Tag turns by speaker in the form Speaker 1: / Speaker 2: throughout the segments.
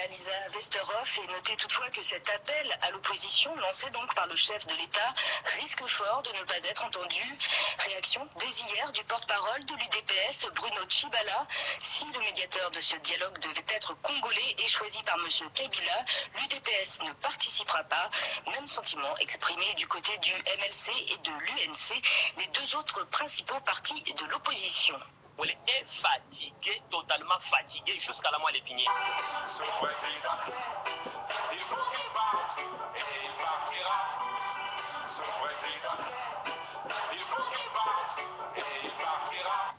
Speaker 1: Alisa Westerhoff et notez toutefois que cet appel à l'opposition lancé donc par le chef de l'État risque fort de ne pas être entendu. Réaction dès hier du porte-parole de l'UDPS Bruno Tshibala. Si le médiateur de ce dialogue devait être congolais et choisi par M. Kabila, l'UDPS ne participera pas. Même sentiment exprimé du côté du MLC et de l'UNC, les deux autres principaux partis de l'opposition.
Speaker 2: Elle est fatiguée, totalement fatiguée jusqu'à la moelle épinière.
Speaker 3: Ce président, il faut qu'il parte et il partira. Ce président, il faut qu'il parte et il partira.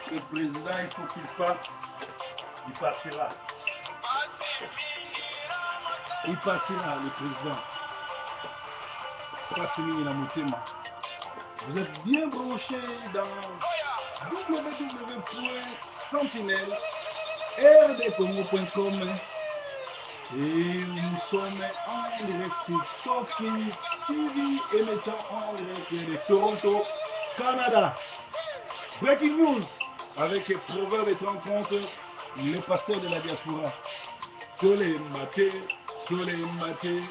Speaker 4: Le président, il faut qu'il parte. Il partira. Il partira, le président. Pasi mingi na motema. Vous êtes bien branchés dans www.sentinelle.rdcongo.com et nous sommes en direct sur Sophie TV émettant en direct de Toronto, Canada. Breaking news avec Proverbe et 30 les pasteurs de la diaspora. Tolemba te, tolemba te,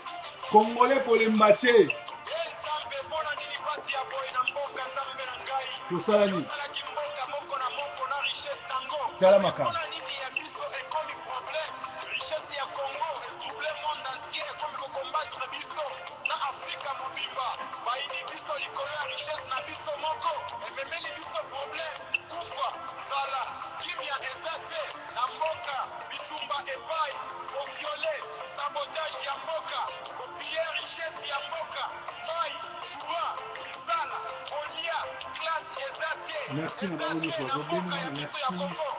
Speaker 4: Congolais kolemba te. Tosala nini? Tala makambo. Merci na bango nyonso bazobenga, merci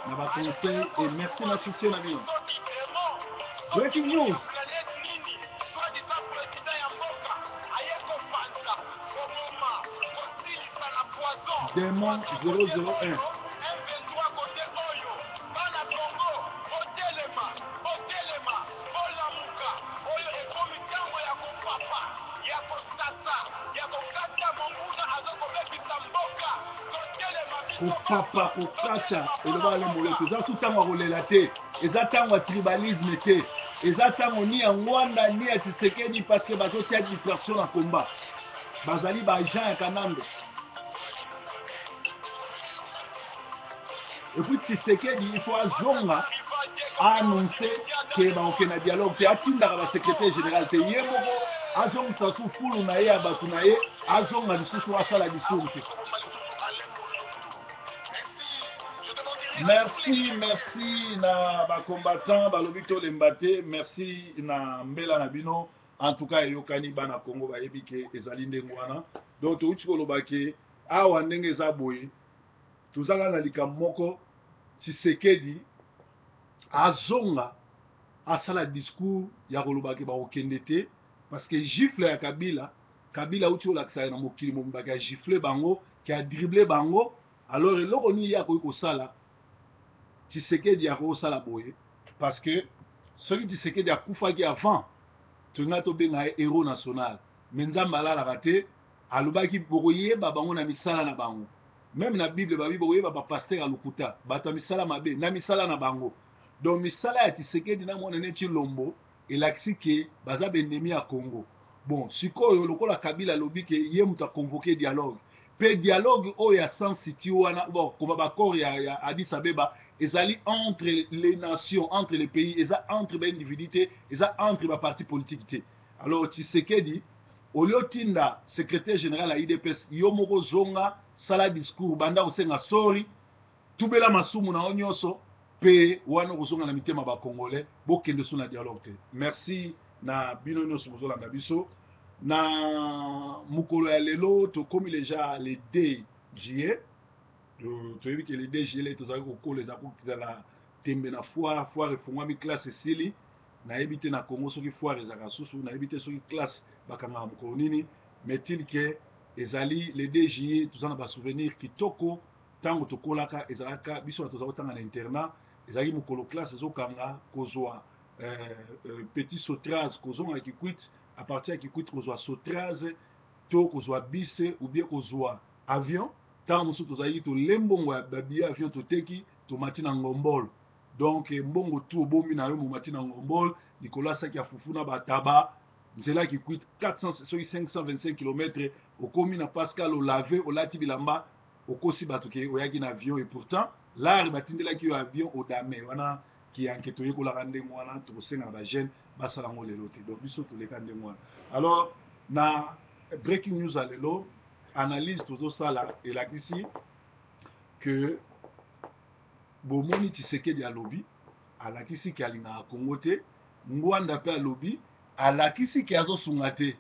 Speaker 4: na ba conseil et merci na soutien na bino. Breaking news. Demon 001. Kopapa kokata eloba ale moleto eza su ntango ya kolela te eza ntango ya tribalisme te eza ntango ni ya ngwanda ni ya tshisekedi parce que bazotia distraction na combat bazali ba agent ya kanambe et puis tshisekedi il faut azonga aannonce ke bakokende na dialogue te atindaka ba secrétaire général te ye moko azongisa su fulu na ye ya bato na ye azonga lisusu asala discours te. Merci, merci na ba combattants balobi tolemba te, merci na mbela na bino. En tout cas eyokani bana Congo bayebi ke ezali ndenge wana. Donc touti koloba ke awa ndenge eza boye toza kaka na likambo moko Tshisekedi azonga asala discours ya koloba ke bakokende te parce que gifle ya Kabila Kabila auti kolakisa na mokili mobimba ke agifle bango ke adrible bango alors eloko nini ye akoki kosala Tshisekedi akoki kosala boye parce que soki Tshisekedi akufaki avant tolinga tobenga ye héros national mais Nzambe alalaka te alobaki bokoyeba bango na misala na bango meme na bible babi bokoyeba ba pasteur ya lokuta bato ya misala mabe na misala na bango donc misala ya Tshisekedi na mwana ne Tshilombo elakisi ke baza ba ennemi ya Congo bon sikoyo lokola Kabila alobi ke ye moto a convoquer dialogue pe dialogue oyo ya Sun City wana bon koma ba accord ya, ya Addis Abeba ezali entre les nations entre les pays eza entre ba individu te eza entre ba parti politique te alors Tshisekedi au lieu otinda secrétaire général ya UDPS yo moko zonga sala discours banda kosenga sorry Tubela masumu na yo nioso pe wana okozonga na mitema ba congolais bokende su na dialogue te. Merci na bino nioso bozolanda biso na mokolo ya lelo tokomi deja le 2 juillet. Toyebi ke le DGL tozalaki kokola, eza kozala tembe na foire. Foire efungwami, classe esili. Nayebi te na Congo soki foire ezalaka susu, nayebi te soki classe bakangaka mokolo nini, mais til ke ezali le 2 juillet, toza na basouvenir kitoko. Ntango tokolaka, ezalaka biso na toza kotanga na internat, ezalaki mokolo classe ezokanga, kozwa petit Sotraz, kozonga na Kikwit, à partir ya Kikwit kozwa Sotraz to kozwa bus ou bien kozwa avion. Ntango mosusu tozalaki tole mbongo ya babillet avion, toteki, tomati na ngombol. Donc mbongo tu obombi na yo, momati na ngombol likolo ya saki ya fufu na bataba, nzela ya Kikwit 400 soki 525 km, okomi na Pascal, olave, olati bilamba, okosi bato ke oyaki na avion, et pourtant lare batindelaki yo avion odame wana. Kiyanke toyekolaka ndenge wana, tokosenga na bajeune basala yango lelo te. Donc biso toleka ndenge wana. Alors na breaking news ya lelo, analyse tozosala elakisi ke bomoni Tshisekedi alobi, alakisi ke alingaka Kongo te. Ngwanda mpe alobi, alakisi ke azosunga te,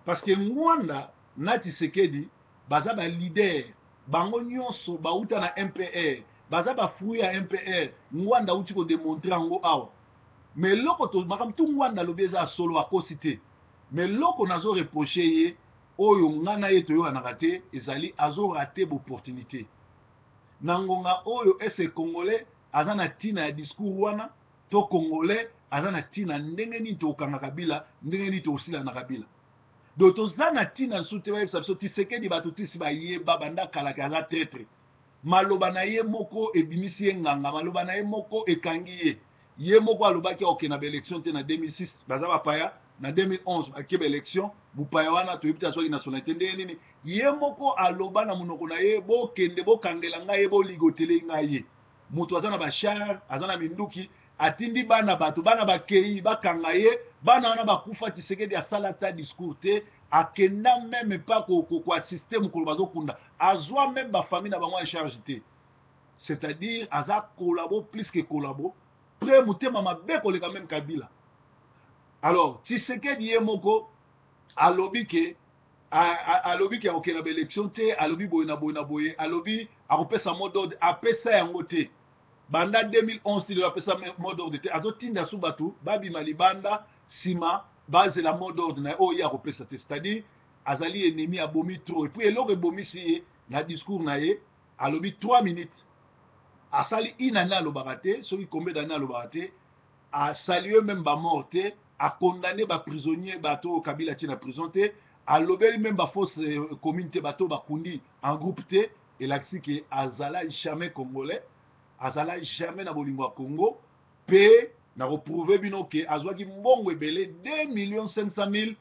Speaker 4: parce que Ngwanda na Tshisekedi baza baleader, bango nyonso bauta na MPR, baza bafruit ya MPR. Ngwanda auti kodémontrer yango awa. Mais eloko to makambo tu Ngwanda alobi eza ya solo, akosi te. Mais eloko nazoreprocher ye, oyo nga na ye toyokanaka te, ezali azorater baopportunité na ngonga oyo. Ese Congolais aza na ntina ya discours wana to Congolais aza na ntina ndenge nini tokokanga Kabila, ndenge nini tokosila na Kabila? Donc toza na ntina lisusu te bayebisa biso Tshisekedi. Bato tisi bayeba banda kalaka aza traître. Maloba na ye moko ebimisi ye nganga, maloba na ye moko ekangi ye. Ye moko alobaki akokende na baélection te na 2006, baza bapaya. Na 2011 bake baélection, mopaya wana toyebi te azwaki nationalité ndenge nini. Ye moko aloba na monoko na ye: "Bokende bokangela ngai ye, boligotele ngai ye." Moto aza na bachar, aza na minduki, atindi bana bato, bana bakei bakanga ye, bana wana bakufa. Tshisekedi asala ata discours te, akenda même pas koassister mokolo bazokunda, azwa même bafamille na bango en charge te. C'est-à-dire aza collabo plus que collabo, près motema mabe koleka même Kabila. Alors Tshisekedi ye moko alobi ke akokende na baélection te, alobi boye na boye na boye, alobi akopesa mot d'ordre, apesa yango te banda 2011 ti lelo, apesa mot d'ordre te. Azotinda su bato babima libanda, nsima bazela mot d'ordre na ye oyo ye akopesa te. C'est-à-dire azali ennemi, abomi trop. Et puis eloko ebomisi ye na discours na ye, alobi 3 minutes, asali une année alobaka te, soki combien d'année alobaka te, asalue même bamort te, acondamné baprisonnier, bato oyo Kabila atie na prison te, alobeli même bafosse commune te, bato oyo bakundi en groupe te. Elakisi ke azala jamais Congolais, azala jamais na bolingo ya Congo. Mpe na koprouver bino ke azwaki mbongo ebele, 2 millions 500 000,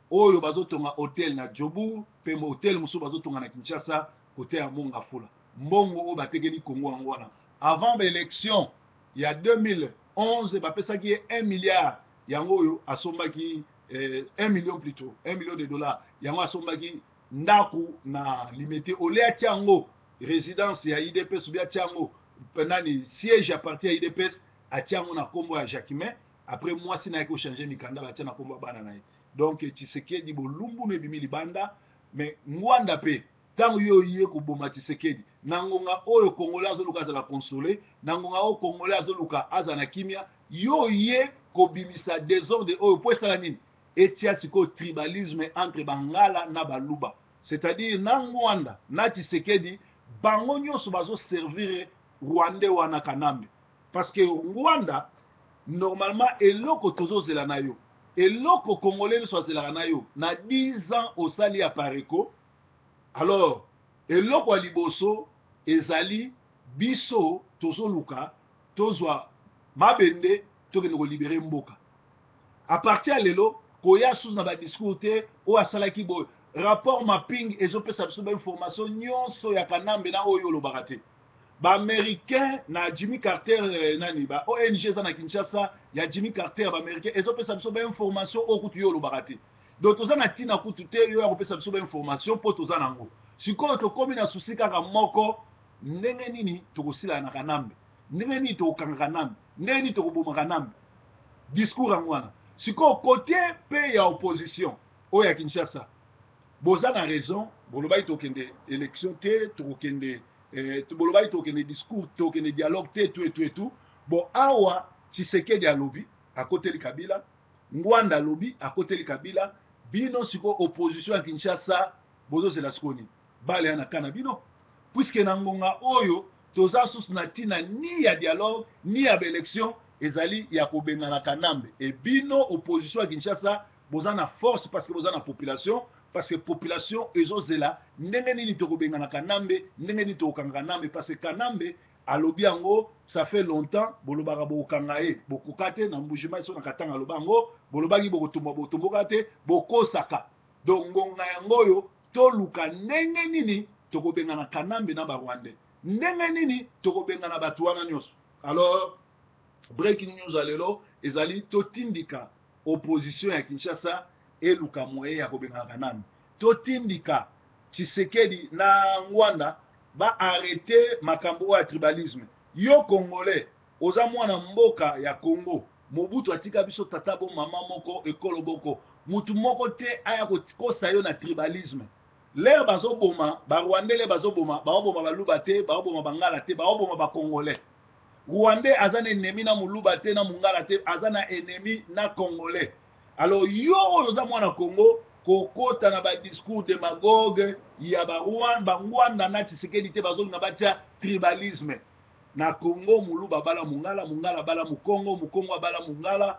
Speaker 4: oyo bazotonga hotel na Joburg, mpe hotel mosusu bazotonga na Kinshasa kote ya Mont Ngafula. Mbongo oyo batekeli Congo yango wana. Avant baélection ya 2011 bapesaki ye 1 milliard, yango oyo asombaki, 1 million plutôt, 1 million de dollars, yango asombaki ndako na Limete. Ole atia yango résidence ya UDPS, obi atia yango nani, siège ya parti ya UDPS, atia yango na nkombo ya Jacquemain. Après mwasi na ye kochanger mikanda, batia na nkombo ya bana na ye. Donc Tshisekedi bolumbunu ebimi libanda. Mais Ngwanda mpe, ntango yo ye koboma Tshisekedi na ngonga oyo Congolais azoluka azala consolé, na ngonga oyo Congolais azoluka azala na kimia, yo ye kobimisa désordre oyo po esala nini? Etia sikoyo tribalisme entre Bangala na Baluba. C'est-à-dire na Ngwanda na Tshisekedi, bango nyonso bazoservir Rwandais wana Kanambe. Parce que Ngwanda, normalement eloko tozozela na yo, eloko Congolais nyonso azelaka na yo, na 10 ans osali ya Apareco, alors eloko ya liboso ezali biso tozoluka tozwa mabende, tokende kolibérer mboka. À partir ya lelo, koya susu na badiscours te oyo asalaki boye. Rapport mapping ezopesa biso bainformation nyonso ya Kanambe na oyo olobaka te. Baaméricain na Jimmy Carter, nani, ba ONG eza na Kinshasa ya Jimmy Carter, baaméricain ezopesa biso bainformation oyo kutu yo olobaka te. Donc toza na ntina kutu te yo ya kopesa biso bainformation, mpo toza nango. Sikoyo tokómi na souci kaka moko: ndenge nini tokosila na Kanambe, ndenge nini tokokanga Kanambe, ndenge nini tokoboma Kanambe. Discours yango wana. Sikoyo kote mpe ya opposition oyo ya Kinshasa, boza na raison. Bolobaki tokende élection te, tokokende. Eh, bolobaki tokende discours, tokende dialogue te, tout et tout et tout. Bon, awa Tshisekedi alobi akoteli Kabila, Ngwanda alobi akoteli Kabila. Bino siko opposition ya Kinshasa bozozela sikoyo nini? Bale ya na kana bino, puisque na ngonga oyo toza susu na ntina ni ya dialogue ni ya baélection, ezali ya kobengana Kanambe. E bino opposition ya Kinshasa boza na force parce que boza na population, parce que population ezozela ndenge nini tokobengana Kanambe, ndenge nini tokokanga Kanambe, parce que Kanambe alobi yango ça fait longtemps. Bolobaka bokokanga ye, bokoka te. Na Mbujimai so na Katanga aloba yango, bolobaki bokotumba, botumboka te, bokosaka. Donc ngonga yango oyo toluka ndenge nini tokobengana Kanambe na Barwandais, ndenge nini tokobengana bato wana nyonso. Alors breaking news ya lelo ezali totindika opposition ya Kinshasa eluka moyen ya kobengana Kanambe, totindika Tshisekedi na Ngwanda baarrêter makambo oyo ya tribalisme. Yo Congolais, oza mwana mboka ya Congo. Mobutu atika biso tata bo mama moko, ekolo boko. Mutu moko te aya kokosa yo na tribalisme. Lere bazoboma Barwandais, le bazoboma, baoboma Baluba te, baoboma Bangala te, baoboma Bacongolais. Rwandais aza na ennemi na Moluba te, na Mongala te, aza na ennemi na Congolais. Alors yo oyo oza mwana Congo, kokota na badiscours démagogue ya Bangwanda na Tshisekedi te. Bazolinga batia tribalisme na Congo. Moluba abala Mongala, Mongala abala Mokongo, Mokongo abala Mongala,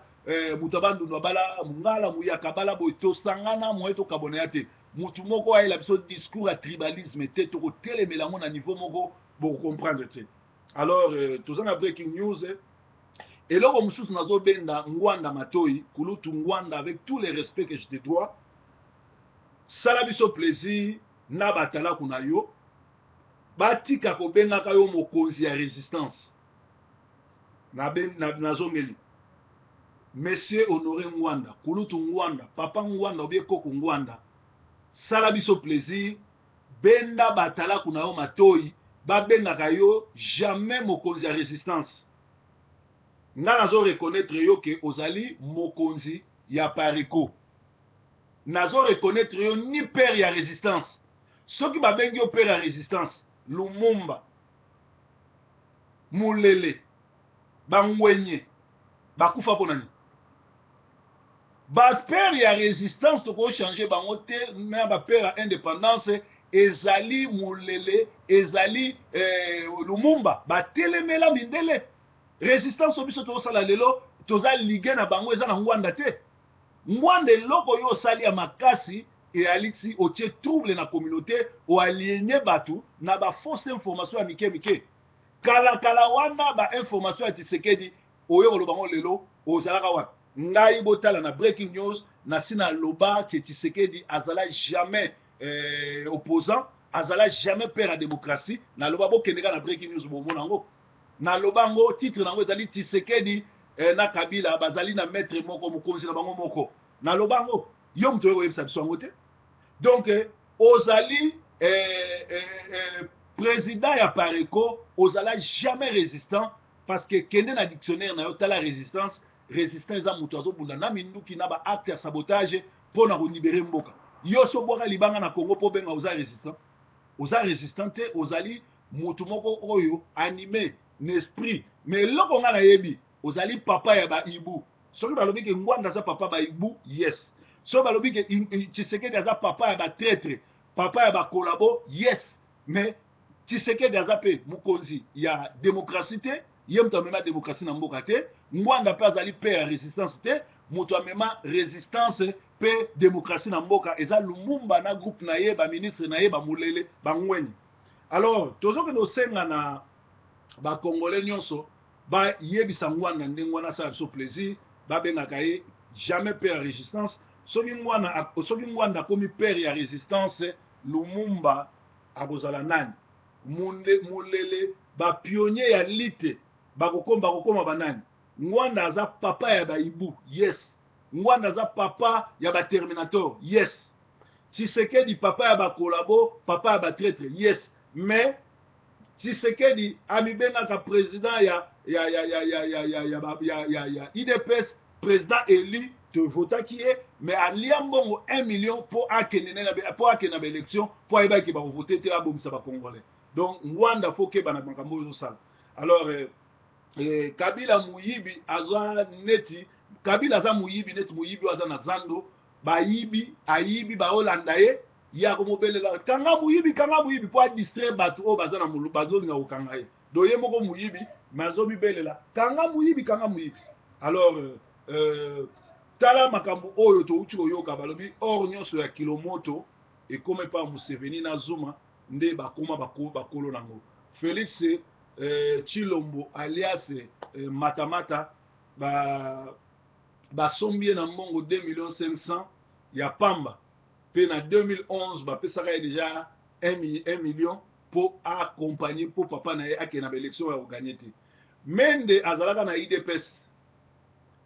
Speaker 4: moto abandundu abala Mongala, Muyaka abala boye. Tosangana moye tokabona ya te. Motu moko ayela biso discours ya tribalisme te, tokotelemela yango na niveau moko bokocomprendre te. Alors toza na breaking news. Eloko mosusu nazobenda Ngwanda matoi, kulutu Ngwanda, avec tout le respect que je te dois, sala biso plaisir na batalaku na yo, batika kobengaka yo mokonzi ya résistance. Nazongeli monsieur Honoré Ngwanda, kulutu Ngwanda, papa Ngwanda obie koko Ngwanda, sala biso plaisir, benda batalaku na yo matoi, babengaka yo jamais mokonzi ya résistance. Nga nazo reconnaître yo ke ozali mokonzi ya Apareco, nazo reconnaître yo ni père ya résistance. Soki babengi yo père ya résistance, Lumumba, Mulele, Bangwenye bakufa mpo na nini? Bapère ya résistance tokochanger bango te na bapère ya indépendance. Ezali Mulele, ezali Lumumba, batelemela mindele. Résistance oyo biso tozosala lelo, toza ligue na bango, eza na Ngwanda te. Ngwanda, eloko oyo osali ya makasi eyaliksi otie trouble na communauté, oaliéner bato na bafausse information ya mike mike. Kalakala wana bainformation ya Tshisekedi oyo koloba ngo lelo, ozalaka wapi? Ngai botala na breaking news, nasi naloba ke Tshisekedi azala jamais opposant, azala jamais père ya démocratie. Naloba, bokende kaka na breaking news, bomona yango. Naloba yango, titre nango ezali Tshisekedi na Kabila bazali na maître moko, mokonzi na bango moko. Naloba yango, yo moto oyo koyebisa biso yango te. Donc ozali président ya Apareco, ozala jamais résistant, parce que kende na dictionnaire na yo, tala résistance. Résistant eza moto azobunda na minduki, na baacte ya sabotage mpo na kolibérer mboka. Yo so obwaka libanga na Congo mpo obenga oza résistant, oza résistant te. Ozali motu moko oyo animé na esprit, mais eloko nga nayebi, ozali papa ya baibu. Soki balobi ke Ngwanda aza papa baibu, yes. Soki balobi ke Tshisekedi aza papa ya batraître, papa ya bacollabo, yes. Mais Tshisekedi aza mpe mokonzi ya démocratie te, ye moto amema démocratie na mboka te. Ngwanda mpe azali père ya résistance te. Moto amema résistance mpe démocratie na mboka eza Lumumba na groupe na ye, baministre na ye, bamulele, bangwenyi. Alors tozokende kosenga na Bacongolais nyonso bayebisa Ngwanda ndenge wana asala biso plaisir, babengaka ye jamais père ya résistance. Soki Ngwanda akomi père ya résistance, Lumumba akozala nani? Mulele, bapionnier ya lutte bakokoma banani? Ngwanda aza papa ya baibu, yes. Ngwanda aza papa ya baterminator, yes. Tshisekedi papa ya bacollabo, papa ya batraître, yes. Mais Tshisekedi amibengaka président ya UDPS, président élu, tovotaki ye, mais alia mbongo 1 million mpo akende na baélection, mpo ayebaki bakovote te, abomisa Bacongolais. Donc Ngwanda, faut keba na makambo oyo ozosala. Alors Kabila moyibi, aza neti Kabila aza moyibi, neti moyibi oyo aza na zando, bayibi, ayibi, baolanda ye, ye akomobelela: "Kanga moyibi, kanga moyibi", mpo adistraire bato oyo baza na bazolinga kokanga ye. Donc ye moko moyibi, mais azomibelela: "Kanga moyibi, kanga moyibi." Alors tala makambo oyo touti koyoka. Balobi or nyonso ya Kilomoto ekóma epa Museveni na Zuma, nde bakóma bakolo nango. Félix Tshilombo alias Matamata, basombi ye na mbongo 2 millions 500 ya pamba, mpe na 2011 bapesaka ye déjà 1 million mpo accompagne, mpo papa na ye akende na baélection ya kogagner te. Mende azalaka na UDPS.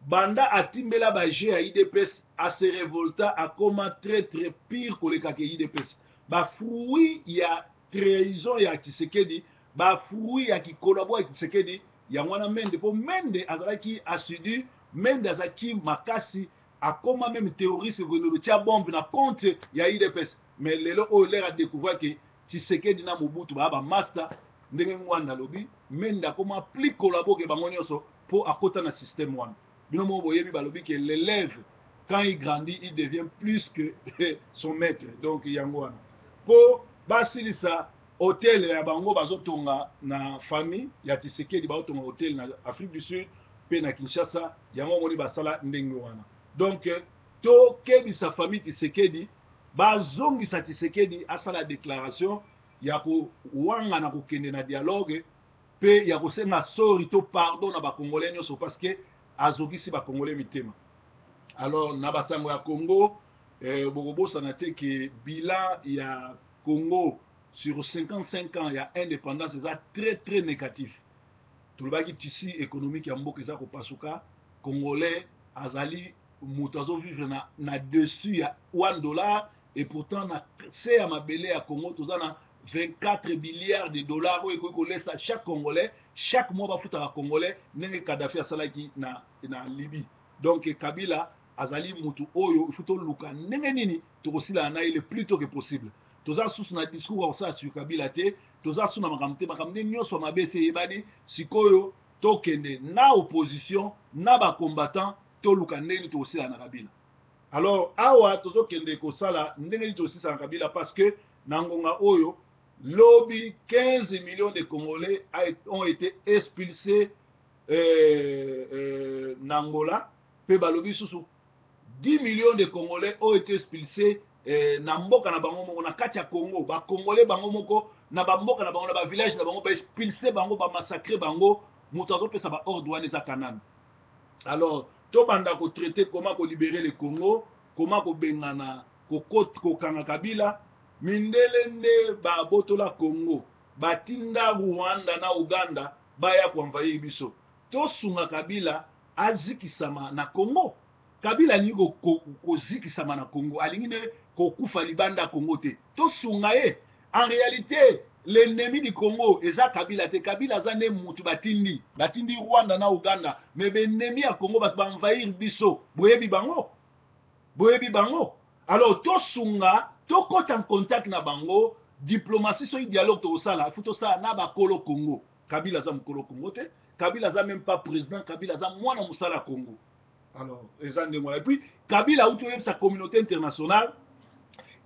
Speaker 4: Banda atimbela baje ya UDPS, ase révolta, akoma très très pire kolekaka UDPS. Bafruit ya trahison ya Tshisekedi, bafruit ya kikolabo ya Tshisekedi, yango wana Mende. Mpo Mende azalaki assidu, Mende azalaki makasi, akoma même terroriste, kokende kotia bombe na compte ya UDPS. Mais lelo oyo, l'heure adécouvrir ke Tshisekedi na Mobutu baya bamaster, ndenge Ngwanda alobi, Mende akoma plus collabo ke bango nyonso, mpo akota na système wana. Bino moko boyebi, balobi ke l'élève, quand il grandit, il devient plus que son maître. Donc yango wana, mpo basilisa hotel ya bango bazotonga na famille ya Tshisekedi, bazotonga hotel na Afrique du Sud mpe na Kinshasa. Yango omoni basala ndenge wana. Donc tokebisa famille Tshisekedi, bazongisa Tshisekedi, asala déclaration ya kowanga na kokende na dialogue mpe ya kosenga sorry to pardon na Bakongolais nyonso, parce que azokisi Bakongolais mitema. Alors na basango ya Congo, bokobosana te ke bilan ya Congo sur 55 ans ya indépendance eza très très négatif. Tolobaki tissu économique ya mboka eza kopasuka. Congolais azali moto azovivre na dessus ya 1 dollar, et pourtant na se ya mabele ya Congo toza na 24 milliards de dollars oyo ekoki kolesa chaque Congolais chaque mois, bafutaka Congolais ndenge Kadafi asalaki na Libye. Donc Kabila azali motu oyo il faut toluka ndenge nini tokosilana na ye le plus tôt que possible. Toza susu na discours ya kosala sur Kabila te, toza su na makambo te. Makambo nde nyonso ya mabe esi eyebani. Sikoyo tokende na opposition na bacombattant, toluka ndenge nini tokosila na Kabila. Alors awa tozokende kosala ndenge nini tokosilisa na Kabila, parce que na ngonga oyo, lobi, 15 millions de Congolais ont été expulsés na Angola, mpe balobi susu 10 millions de Congolais ont été expulsés na mboka na bango moko, na kati ya Congo. Bacongolais bango moko na bamboka na bango, na bavillage na bango, baexpulse bango, bamassacre bango. Moto azopesa baordre wana eza Kanana. Alors tobanda kotraiter comment kolibérer le Congo, comment kobengana, kokanga Kabila. Mindele nde babotola Congo, batinda Rwanda na Uganda baya koenvahir biso. Tosunga Kabila azikisama na Congo. Kabila alingi kozikisama na Congo, alingi nde kokufa libanda ya Congo te. Tosunga ye. En réalité, l'ennemi du Congo eza Kabila te. Kabila aza nde mutu batindi, batindi Rwanda na Uganda. Mais baennemi ya Congo, bato baenvahir biso, boyebi bango, boyebi bango. Alors tosunga, tokɔta en contact na bango, diplomatie. Soki dialogue tokosala, faut tosala na bakolo Congo. Kabila aza mokolo Congo te, Kabila aza même pas président, Kabila aza mwana mosala ya Congo. Alors eza ndenge wana. Et puis Kabila auti oyebisa communauté internationale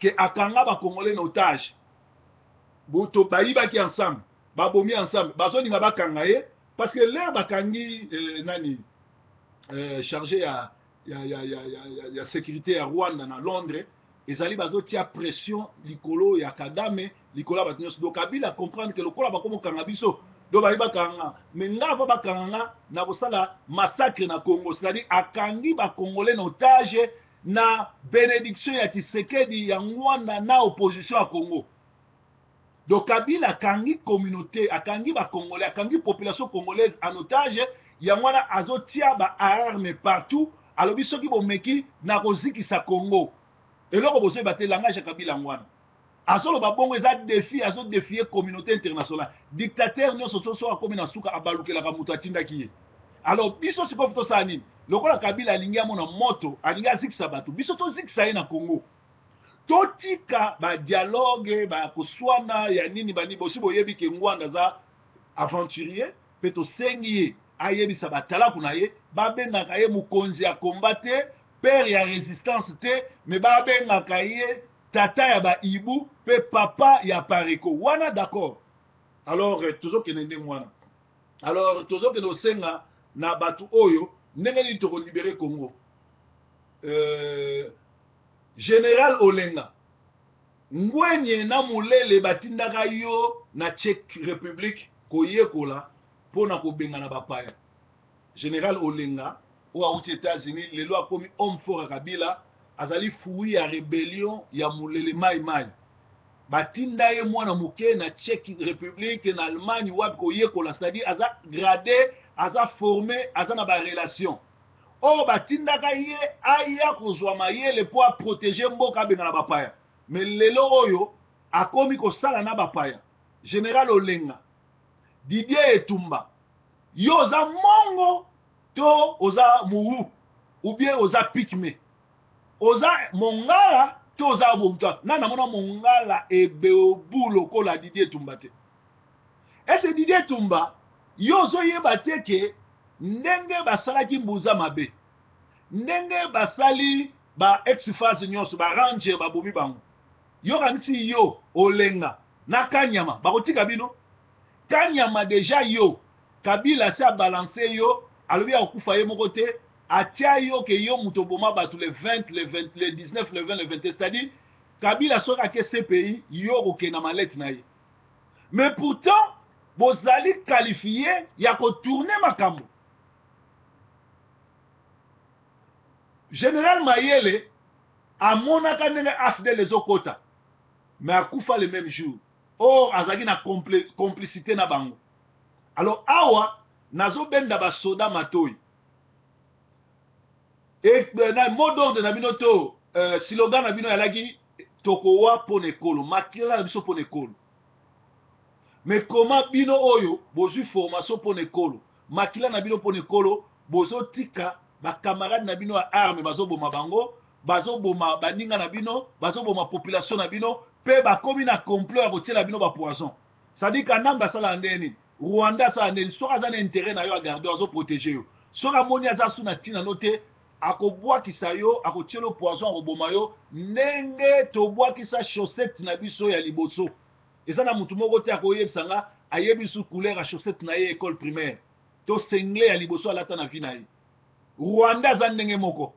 Speaker 4: ke akanga Bacongolais na otage. Boto bayibaki ensemble, babomi ensemble, bazolinga bakanga ye, parce que l'heure bakangi nani chargé ya sécurité ya Rwanda na Londres, ezali bazotia pression likolo ya Kagame, likolo ya bato nyonso. Donc Kabila comprendre ke lokola bakomokanga biso, do bayi bakanga me nga, ava bakanga nga na kosala massacre na Congo. C'est-à-dire akangi Bacongolais na otage na bénédiction ya Tshisekedi, ya Ngwanda na opposition ya Congo. Donc Kabila akangi communauté, akangi Bacongolais, akangi population congolaise en otage. Yango wana azotia baarme partout. Alobi soki bomeki na kozikisa Congo. Eloko bozoyeba te, langage ya Kabila yango wana azoloba bongo, eza défi, azodéfier communauté internationale. Dictateur nyonso so so akomi na suka, abalukelaka moto atindaki ye. Alors biso sikoyo tosala nini? Lokola Kabila alingi amona moto, alingi azikisa bato, biso tozikisa ye na Congo. Totika ba dialogue ba koswana ya nini bani bosi boyebi ke Ngwanda aza aventurier pe tosengi ye ayebisa batalaku na ye babengaka ye mokonzi ya combat te, père ya resistance te, mais babengaka ye tata ya ba hiboux pe papa ya pareco wana d'accord. Alors tozokende ndenge wana. Alors tozokende kosenga na bato oyo ndenge nini toko libere Congo. General Olenga Ngwenye na Mulele batindaka yo na Tchèque Republique koyekola mpo na kobengana bapaya. General Olenga oyo awuti Etats-Unis lelo akomi homme fort ya Kabila, azali fruit ya rebellion ya Mulele Mayi Mayi. Batinda ye mwana moke na Tchèque Republique, na Allemagne wapi koyekola, c'est-à-dire aza grade, aza forme, aza na ba relations. Oyo batindaka ye aya kozwa mayele mpo a proteger mboka abengana bapaya mais lelo oyo akomi kosala na bapaya. General Olenga, Didier Etumba, yo oza mongo to oza muwu ou bien oza pygmee? Oza mongala to oza bomta? Nani namona mongala ebeobu lokola Didier Etumba te? Est-ce que Didier Etumba yo ozoyeba te ke ndenge basalaki Mbuza mabe, ndenge basali ba ex-phase nyonso, ba ranger babomi bango, yo kanisi yo Olenga na Kanyama bakotika bino? Kanyama deja yo Kabila asi a balancer yo, alobi akokufa ye moko te, atia yo ke yo moto oboma bato le 20, le 20, le 19, le 20, le 21, c'est-à-dire Kabila soki ake CPI yo okokende na mallette na ye. Mais pourtant bozali qualifie ya ko tourner makambo. General Mayele amonaka ndenge AFDL ezokota mais akufa le même jour. Or azalaki na complicité na bango. Alors awa nazobenda ba soda matoyi. Et na mot d'ordre na bino to slogan na bino yalaki tokowa pona ekolo, makila na biso pona ekolo. Mais comment bino oyo bozwi formation pona ekolo, makila na bino pona ekolo, bozotika ba camarades na bino ya arme bazoboma bango, bazoboma baninga na bino, bazoboma population na bino, pe bakomi na complot ya kotiela bino ba poison. C'est-à-dire Kanambe asala ndenge nini? Rwanda asala ndenge nini? Soki aza na intérêt na yo a garder, azo protéger yo. Soki amoni aza su na tina no te, akobwakisa yo, akotiela yo poison, akoboma yo ndenge tobwakisa chaussette na biso ya liboso. Eza na mutu moko te akoyebisa nga ayebi su couleur ya chaussette na ye école primaire to singlet ya liboso alata na vie na ye. Rwanda aza ndenge moko.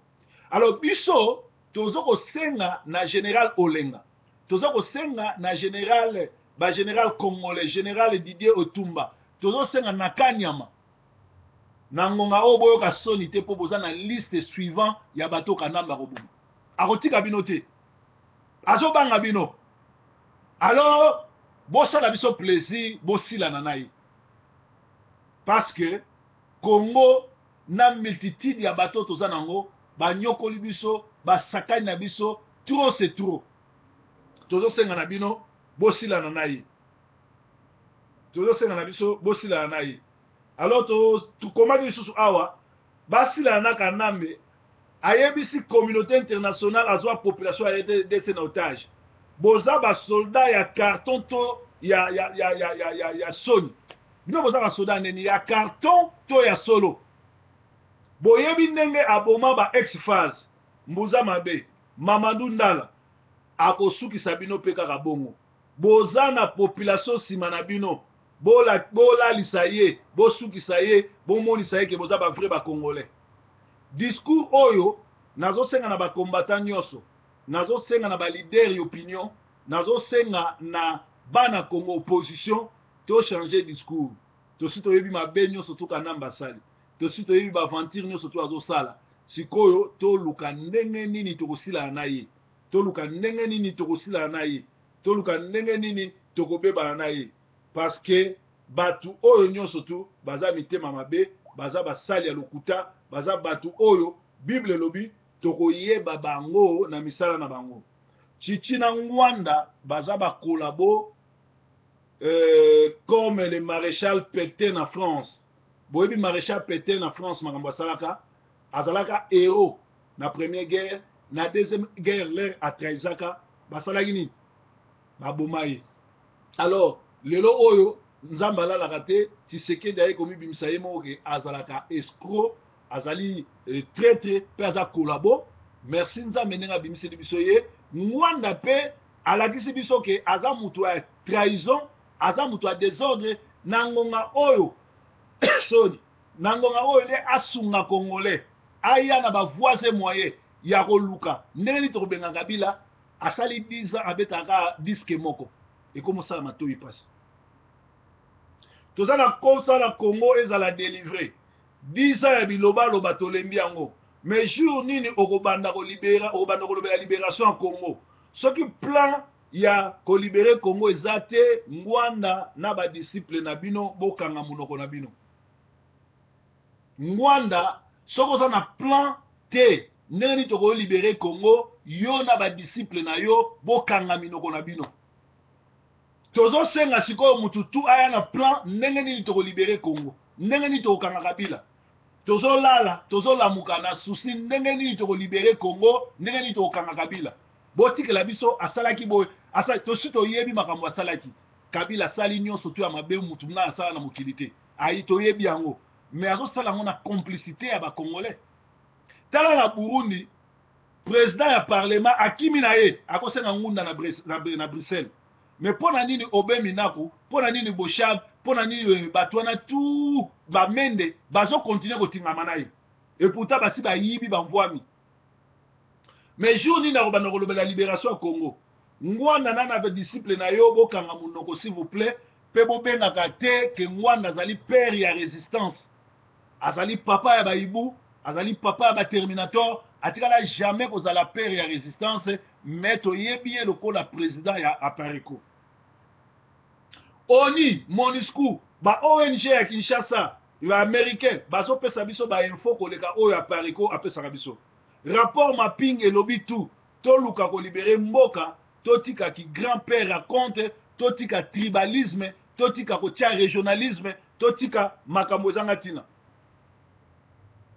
Speaker 4: Alors biso tozo kosenga na général Olenga, tozo kosenga na général ba général congolais, général Didier Otumba, tozo senga na Kanyama na ngonga oyo boyoka soni te po boza na liste suivant ya bato Kanambe akoboma. Akotika bino te. Azobanga bino. Alors bosala biso plaisir bosilana na ye. Parce que Congo na multitude ya bato toza nango banyokoli biso, basakani na biso, trop c'est trop. Tozosenga na bino bosilana na ye. Tozosenga na biso bosilana na ye. Alors tokomaki lisusu awa basilana na Kanambe ayebisi communauté internationale azwa population ya RDC na otage. Boza ba soldats ya carton to ya soni. Bino boza ba soldats nini ya carton to ya solo? Boyebi ndenge aboma ba ex-phase Mbuza Mabe, Mamadou Ndala akosukisa bino pe kaka bongo. Boza na population sima na bino, bolalisa ye, bosukisa ye, bomonisa ye ke boza ba vrai ba congolais. Discours oyo nazosenga na ba combattants nyonso, nazosenga na ba leaders ya opinion, nazosenga na bana Congo opposition to changer discours. Tosi toyebi mabe nyonso to Kanambe asali, tosi toyebi ba aventure nyonso to azosala. Sikoyo toluka ndenge nini tokosilana na ye, toluka ndenge nini tokosilana na ye, toluka ndenge nini tokobebana na ye, parce que batu oyo nyonso tu baza mitema mabe, baza basali ya lokuta, baza batu oyo Bible elobi tokoyeba bango na misala na bango. Tshitshi na Ngwanda baza ba collabo comme le maréchal Pétain na France. Boyebi maréchal Pétain na France makambo asalaka, azalaka héros na première guerre, na deuxième guerre leur atrahisaka. Basalaki nini? Baboma ye. Alors lelo oyo Nzambe alalaka te, Tshisekedi aye komibimisa ye moko ke azalaka escroc, azali eh, traitre pe aza collabo. Merci Nzambe ndenge abimiseli biso ye. Ngwanda pe alakisi biso ke aza mutu ya trahison, aza mutu ya desordre na ngonga oyo soni na ngonga oyo nde asunga congolais aya na ba voies et moyens ya koluka ndenge nini tokobenga Kabila. Asali 10 ans abetaka kaka disque moko ekomi osala matoyi pasi. Toza na kosa na Congo ezala delivre. 10 ans ya bilobaloba tolembi yango. Mais jour nini okobanda ko libera okobanda kolobela liberation ya Congo? Soki plan ya ko libere Congo eza te, Ngwanda na ba disciples na bino bokanga monoko na bino. Ngwanda soki oza na plan te ndenge nini toko libere Congo yo na ba disciples na yo bokanga minoko na bino. Tozo senga sikoyo mutu tout aya na plan ndenge nini toko libere Congo ndenge nini toko kanga Kabila. Tozo lala tozo lamuka na souci ndenge nini toko libere Congo ndenge nini toko kanga Kabila. Botikela biso asalaki boye asali tosi toyebi makambo asalaki. Kabila asali nionso tout ya mabe mutu na asala na mokili te. Ayi toyebi yango mais azosala yango na complicité ya ba congolais. Tala na Burundi president ya parlement akimi na ye akosenga ngunda na, na, na Bruxelles. Mais mpo na nini Aubin Minaku, mpo na nini Boshab, mpo na nini eh, bato wana tout ba Mende bazo continuer kotingama na ye. Et pourtant basi bayibi bamvwami. Mais jour nini akobanda kolobela liberation ya Congo? Ngwanda na na disciple na yo bokanga monoko s'il vous plaît pe bobengaka te que Ngwanda azali père ya resistance. Azali papa ya ba hibou, azali papa ya ba terminator, atikala jamais kozala père ya resistance mais toyebi ye lokola president ya Apareco. ONU, Monusco, ba ONG ya Kinshasa, ba americains bazopesa biso ba info koleka oyo Apareco apesaka biso. Rapport mapping elobi tout, toluka ko liberer mboka, totika ki grand père raconte, totika tribalisme, totika kotia regionalisme, totika makambo ezanga tina.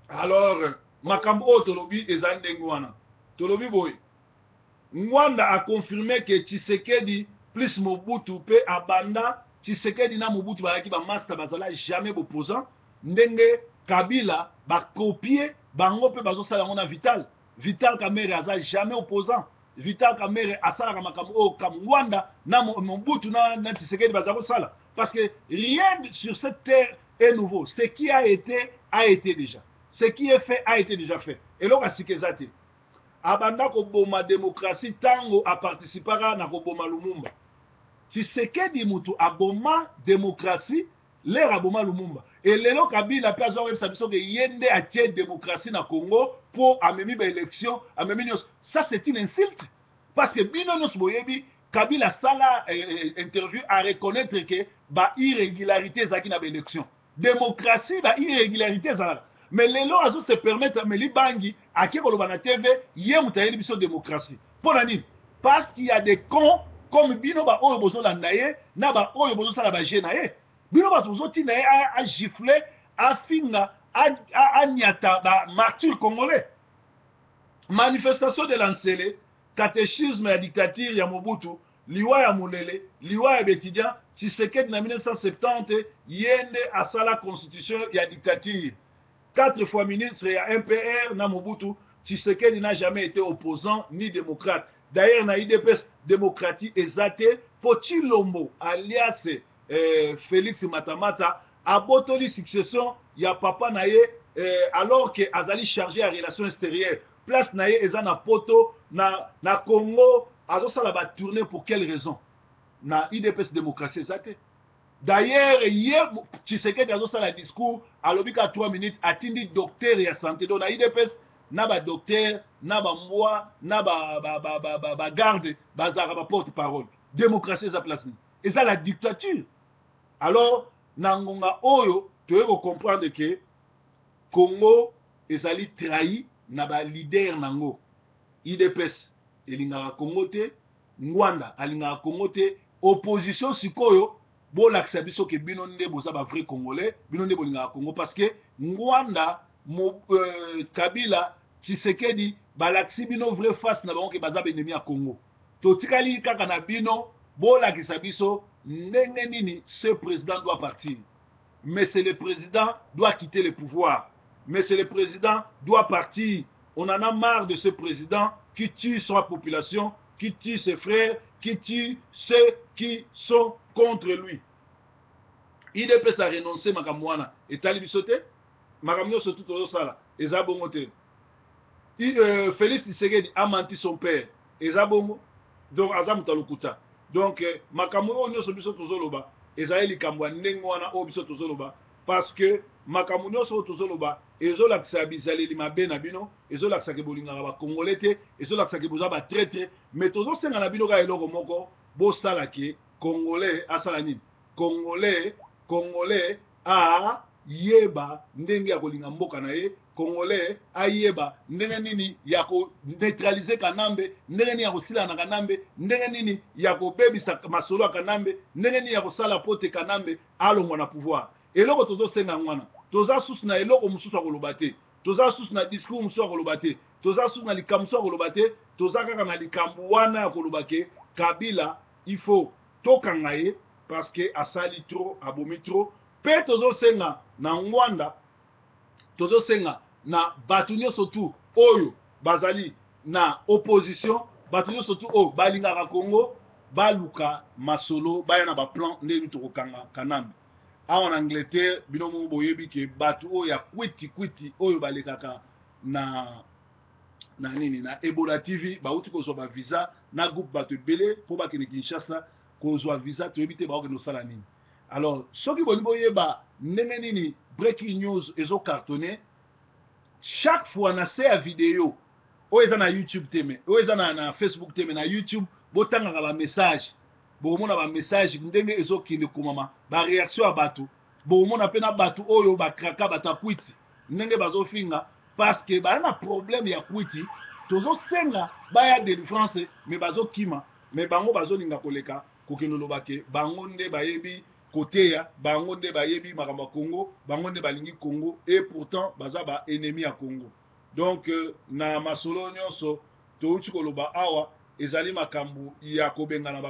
Speaker 4: Alors makambo oyo tolobi ezali ndenge wana. Tolobi boye, Ngwanda a confirme que Tshisekedi plus Mobutu pe abanda Tshisekedi na Mobutu bazalaki ba masta bazala jamais b'opposant ndenge Kabila ba copier bango pe bazosala yango na Vital. Vital Kamerhe aza jamais opposant. Vital Kamerhe asalaka makambo oyo Ngwanda na Mobutu na, na Tshisekedi baza kosala parce que rien sur cette terre est nouveau. Ce qui a été a été déjà. Ce qui est fait a été déjà fait. Eloko ya sika eza te. Abanda koboma democratie tango a participaka na koboma Lumumba. Tshisekedi mutu aboma democratie l'heure aboma Lumumba. Et lelo Kabila pe azo koyebisa biso ke ye nde atie democratie na Congo po amemi ba elections, amemi nionso. Ça c'est une insulte parce que bino nionso boyebi Kabila asala eh, eh, interview a reconnaître que ba irrégularité ezalaki na ba elections. Democratie ba irrégularité ezalaka. Mais lelo azo se permettre ameli bangi ake koloba na TV ye moto ayeli biso démocratie. Mpo na nini? Parce qu'il y a des cons comme bino ba oyo bozolanda ye na ba oyo bozosala ba jeu na ye. Bino bato bozotinda ye a gifler, afinga, aniata ba martyrs congolais. Manifestation de la Nsele, catéchisme ya dictature ya Mobutu, liwa ya Mulele, liwa ya b'etudiants, Tshisekedi na 1970 ye nde asala constitution ya dictature. Quatre fois ministre ya MPR na Mobutu, Tshisekedi n'a jamais été opposant ni démocrate. D'ailleurs na UDPS démocratie eza te po Tshilombo alias eh, Felix Matamata abotoli succession ya papa na ye eh, alors que azali chargé ya relations extérieures. Place na ye eza na poto na, na Congo azosala ba tourner pour quelle raison? Na UDPS démocratie eza te. D'ailleurs ye Tshisekedi azosala discours alobi ka 3 minutes atindi docteur ya santé donc na UDPS na ba docteur na ba mbwa na ba ba ba ba, ba, ba garde bazalaka ba porte parole. Démocratie eza place nini? Eza la dictature. Alors na ngonga oyo toye ko comprendre que Congo ezali trahi na ba leader nango. UDPS elingaka Congo te, Ngwanda alingaka Congo te, opposition sikoyo bolakisa biso ke bino nde boza ba vrai congolais, bino nde bolingaka Congo parce que Ngwanda, Mo, euh, Kabila, Tshisekedi balakisi bino vrai face na bango ke baza ba ennemi ya Congo. Totikali kaka na bino bolakisa biso ndenge nini ce président doit partir. Monsieur le président doit quitter le pouvoir. Monsieur le président doit partir. On en a marre de ce président qui tue sa population, qui tue ses frères, qui tue ceux qui sont contre lui. UDPS a renoncé makambo wana etali biso te. Makambo nyonso tu tozosala eza bongo te. Félix Tshisekedi a menti son père, eza bongo. Donc aza moto ya lokuta. Donc makambo oyo nyonso biso tozoloba ezali likambo ya ndenge wana oyo biso tozoloba, parce que makambo nyonso oyo tozoloba ezolakisa bizaleli mabe na bino, ezolakisaka bolingaka bacongolais te, ezolakisaka boza batraître. Mais tozosenga na bino kaka eloko moko: bosala ke Congolais asala nini? Congolais ayeba ndenge ya kolinga mboka na ye. Congolais ayeba ndenge nini ya koneutraliser Kanambe, ndenge nini ya kosila na Kanambe, ndenge nini ya kobebisa masolo ya Kanambe, ndenge nini ya kosala po te Kanambe alongwa na pouvoir. Eloko tozosenga yango wana. Toza susu na eloko mosusu ya koloba te, toza susu na discours mosusu ya koloba te, toza susu na likambo mosusu ya koloba te. Toza kaka na likambo wana ya koloba ke Kabila, il faut tokanga ye parce que asali trop, abomi trop. Mpe tozosenga na Ngwanda, tozosenga na bato nyonso tu oyo bazali na opposition, bato nyonso tu oyo balingaka Congo, baluka masolo, baya na baplan ndenge tokokanga Kanambe. Awa na Angleterre, bino moko boyebi ke bato oyo ya kwiti kwiti oyo balekaka na nini, na Ebola TV, bauti kozwa bavisa na groupe, bato ebele mpo bakende Kinshasa kozwa visa. Toyebi te bakokende kosala nini. Alors soki bolingi boyeba ndenge nini breaking news ezocartonner, chaque fois na se ya video oyo eza na YouTube te, mais oyo eza na Facebook te, mais na YouTube, botangaka bamessage, bokomona bamessage ndenge ezokende komama, baréaction ya bato. Bokomona mpe na bato oyo bakraka, bato ya kwiti, ndenge bazofinga parce que baza na problème ya kwiti. Tozosenga baya délivrance, mais bazokima. Mais bango bazolinga koleka kokende oloba ke bango nde bayebi koteya, bango nde bayebi makambo ya Congo, bango nde balingi Congo, et pourtant baza baennemi ya Congo. Donc na masolo nyonso touti koloba awa, ezali makambo ya kobengana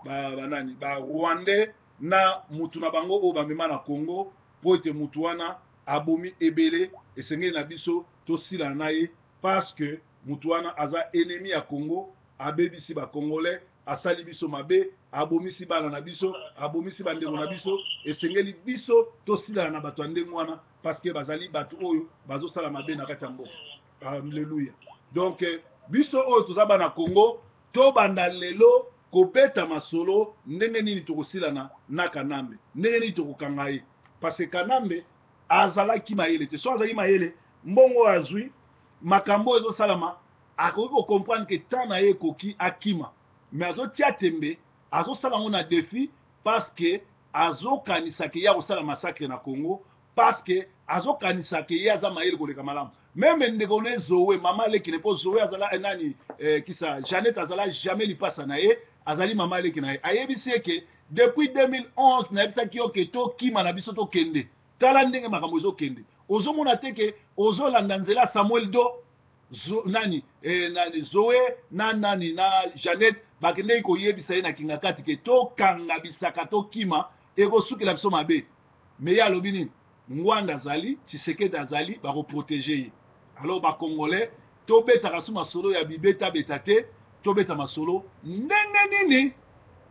Speaker 4: banani, ba barwandais na mutu na bango oyo bamema na Congo, mpo ete mutu wana abomi ebele. Esengeli na biso tosilana na ye parce que mutu wana aza ennemi ya Congo, abebisi bacongolais, asali biso mabe, abomisi bana na biso, abomisi bandeko na biso. Esengeli biso tosilana na bato ya ndenge wana parce que bazali bato oyo bazosala mabe na kati ya mboka. Alleluya. Donc biso oyo toza bana Congo, tobanda lelo kobeta masolo ndenge nini tokosilana na Kanambe, ndenge nini tokokanga ye, parce que Kanambe azalaki mayele te. So azalaki mayele, mbongo oyo azwi, makambo oyo ezosalama, akoki kocomprendre ke temps na ye ekoki, akima. Mais azotia tembe, azosala yango na défi parce que azokanisa ke ye akosala massacre na Congo, parce que azokanisa ke ye aza mayele koleka malamu. Même ndeko ne Zoe, mama aleki ne, mpo Zoe azala nani, kisa Janet azala jamais lipasa na ye, azali mama aleki na ye. Ayebisi ye ke depuis 2011 nayebisaki yo ke tokima na biso, tokende. Tala ndenge makambo ezokende. Ozomona te ke ozolanda nzela Samuel Do zo, nani, Zoe na nani na Janet bakendeki koyebisa ye na Kingakati ke tokanga bisaka, tokima, ekosukela biso mabe. Mais ye alobi nini? Ngwanda azali, Tshisekedi azali, bakoprotéger ye. Alors bacongolais, tobetaka so masolo ya bibetabeta te, tobeta masolo ndenge nini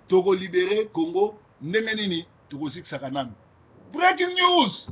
Speaker 4: tokolibérer Congo, ndenge nini tokozikisaka nanu. Breaking news.